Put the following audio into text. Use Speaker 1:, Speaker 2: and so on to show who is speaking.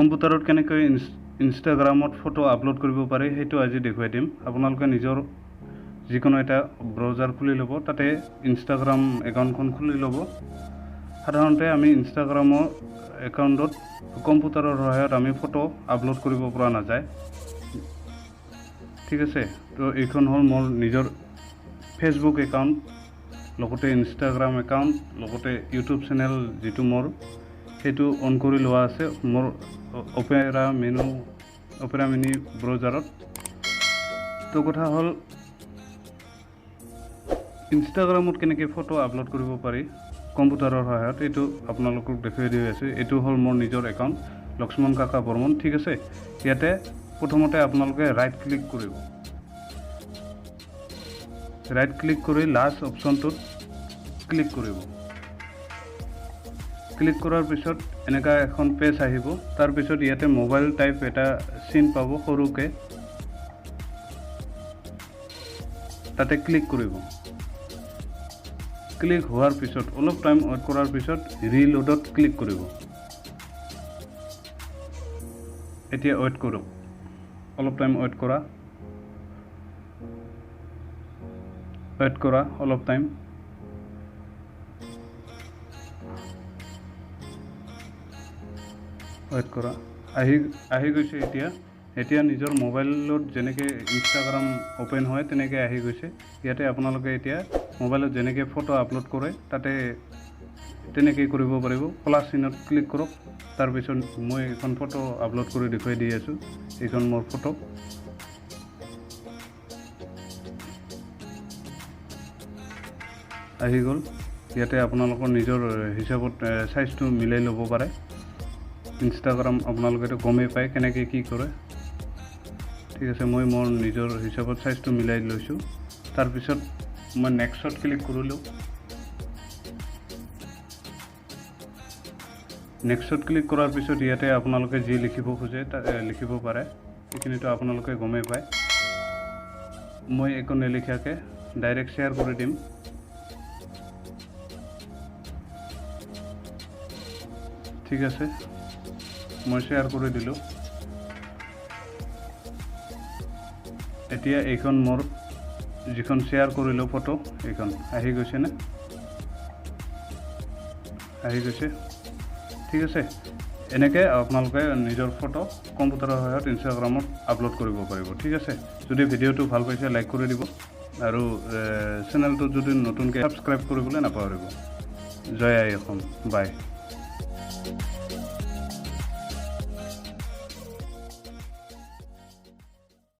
Speaker 1: কম্পিউটাৰত কেনেকৈ ইনষ্টাগ্ৰামত ফটো আপলোড কৰিব পাৰি সেইটো আজি দেখুৱাই দিম। আপোনালোকে নিজৰ যিকোনো এটা ব্ৰাউজাৰ খুলি ল'ব, তাতে ইনষ্টাগ্ৰাম একাউণ্টখন খুলি ল'ব। সাধাৰণতে আমি ইনষ্টাগ্ৰামৰ একাউণ্টত কম্পিউটাৰৰ সহায়ত আমি ফটো আপলোড কৰিব পৰা নাযায়, ঠিক আছে। তো এইখন হ'ল মোৰ নিজৰ ফেচবুক একাউণ্ট, লগতে ইনষ্টাগ্ৰাম একাউণ্ট, লগতে ইউটিউব চেনেল যিটো মোৰ সেইটো অন কৰি লোৱা আছে মোৰ অপেৰা মিনি ব্ৰাউজাৰত। তো কথা হ'ল ইনষ্টাগ্ৰামত কেনেকৈ ফটো আপলোড কৰিব পাৰি কম্পিউটাৰৰ সহায়ত, এইটো আপোনালোকক দেখুৱাই দি আছোঁ। এইটো হ'ল মোৰ নিজৰ একাউণ্ট লক্ষ্মণ কাকা বৰ্মন, ঠিক আছে। ইয়াতে প্ৰথমতে আপোনালোকে ৰাইট ক্লিক কৰিব, ৰাইট ক্লিক কৰি লাষ্ট অপশ্যনটোত ক্লিক কৰিব। ক্লিক কৰাৰ পিছত এনেকুৱা এখন পেজ আহিব। তাৰপিছত ইয়াতে মোবাইল টাইপ এটা চিন পাব সৰুকৈ, তাতে ক্লিক কৰিব। ক্লিক হোৱাৰ পিছত অলপ টাইম ৱেইট কৰাৰ পিছত ৰিলোডত ক্লিক কৰিব। এতিয়া ৱেইট কৰক, অলপ টাইম ৱেইট কৰা, ৱেইট কৰা অলপ টাইম। ৱেইট কৰা, আহি গৈছে। এতিয়া নিজৰ মোবাইলত যেনেকৈ ইনষ্টাগ্ৰাম অ'পেন হয় তেনেকৈ আহি গৈছে। ইয়াতে আপোনালোকে এতিয়া মোবাইলত যেনেকৈ ফটো আপলোড কৰে তাতে তেনেকৈ কৰিব পাৰিব। প্লাছ চিনত ক্লিক কৰক, তাৰপিছত মই এখন ফটো আপলোড কৰি দেখুৱাই দি আছোঁ। এইখন মোৰ ফটো। আহি গ'ল। ইয়াতে আপোনালোকৰ নিজৰ হিচাপত চাইজটো মিলাই ল'ব পাৰে। ইনষ্টাগ্ৰাম আপোনালোকেতো গমেই পায় কেনেকৈ কি কৰে, ঠিক আছে। মই মোৰ নিজৰ হিচাপত চাইজটো মিলাই লৈছোঁ। তাৰপিছত মই নেক্সট ক্লিক কৰিলোঁ। নেক্সট ক্লিক কৰাৰ পিছত ইয়াতে আপোনালোকে যি লিখিব খোজে লিখিব পাৰে, সেইখিনিতো আপোনালোকে গমেই পায়। মই একো নিলিখাকৈ ডাইৰেক্ট শ্বেয়াৰ কৰি দিম। ঠিক আছে, মই শ্বেয়াৰ কৰি দিলোঁ। এতিয়া এইখন মোৰ যিখন শ্বেয়াৰ কৰিলোঁ ফটো, এইখন আহি গৈছেনে? আহি গৈছে, ঠিক আছে। এনেকৈ আপোনালোকে নিজৰ ফটো কম্পিউটাৰৰ সহায়ত ইনষ্টাগ্ৰামত আপলোড কৰিব পাৰিব, ঠিক আছে। যদি ভিডিঅ'টো ভাল পাইছে লাইক কৰি দিব আৰু চেনেলটো যদি নতুনকৈ ছাবস্ক্ৰাইব কৰিবলৈ নাপাহৰিব। জয় আই অসম, বাই।